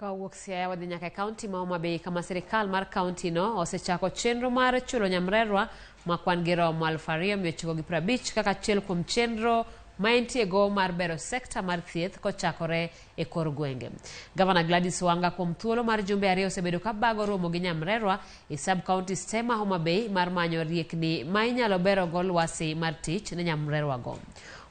Ka owuok Siaya wadhi nyaka e kaunti ma Homa Bay kama sirikal mar kaunti no osechako chenro mar chulo nyamrerwa ma kwan gi romo 2950 kaka achiel kuom chenro ma entie go mar bero sekta mar thieth kochakore e kor gwenge. Gavana Gladys Wanga kuom thuolo mar jumbe ariyo osebedo ka bago romo gi nyamrerwa e sub counties te ma Homa Bay mar manyo riekni ma inyalo berogo lwasi mar tich ne nyamrerwa go.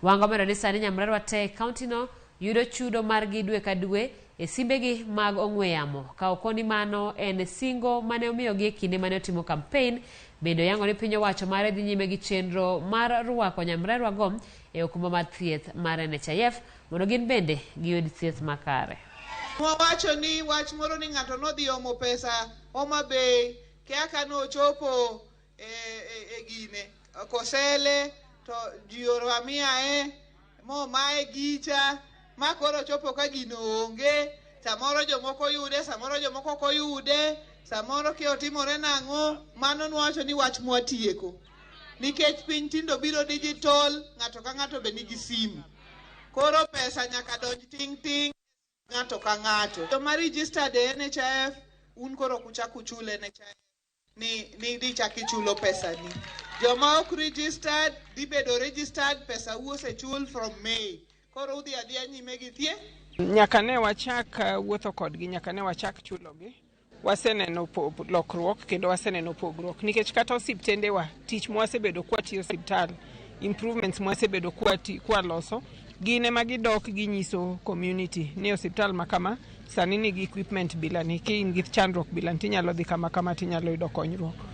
Wanga omedo ni sani nyamrerwa te e kaunti no yudo chudo margi dwe ka dwe e simbegi mag ong'we yamo ka okoni mano en singo mane omiyogi e kinde mane otimo kampen. Bende oyango ni piny owacho mare dhi nyime gi chenro mar rwako nyamrerwa go e okumba mar thieth mar NHIF mondo gin bende giyud thieth makare. Wawacho ni wach moro ni ng'ato nodhi omo pesa Homa Bay kia ka nochopo e, e, e gine Kosele to ji oro amiae momaye gicha ma koro chopo ka gino onge samoro jomoko yude samoro jomoko ok oyude samoro kia otimore nang'o mano nwawacho ni wach mwatieko nikech piny tindo biro digital ng'ato ka ng'ato be nigi simu koro pesa nyaka donj ting ting ng'ato ka ng'ato joma registered e NHIF un koro ok uchak uchul NHIF ni ni dichak ichulo pesani joma ok registered dhi bedo registered pesa u osechul from May koro udhi adhiya nyime gi thieth. Nyaka ne wachak wuotho kodgi, nyaka ne wachak chulogi, waseneno lokruok kendo waseneno pogruok nikech kata osiptendewa tich mwasebedo kwatiyo osiptal improvements mwasebedo kwaloso gin ema gidok ginyiso community ni osiptal ma kama sani nigi equipment bila ni ka in gi chandruok bila ni tinyalo dhi kama kama tinyalo yudo konyruok.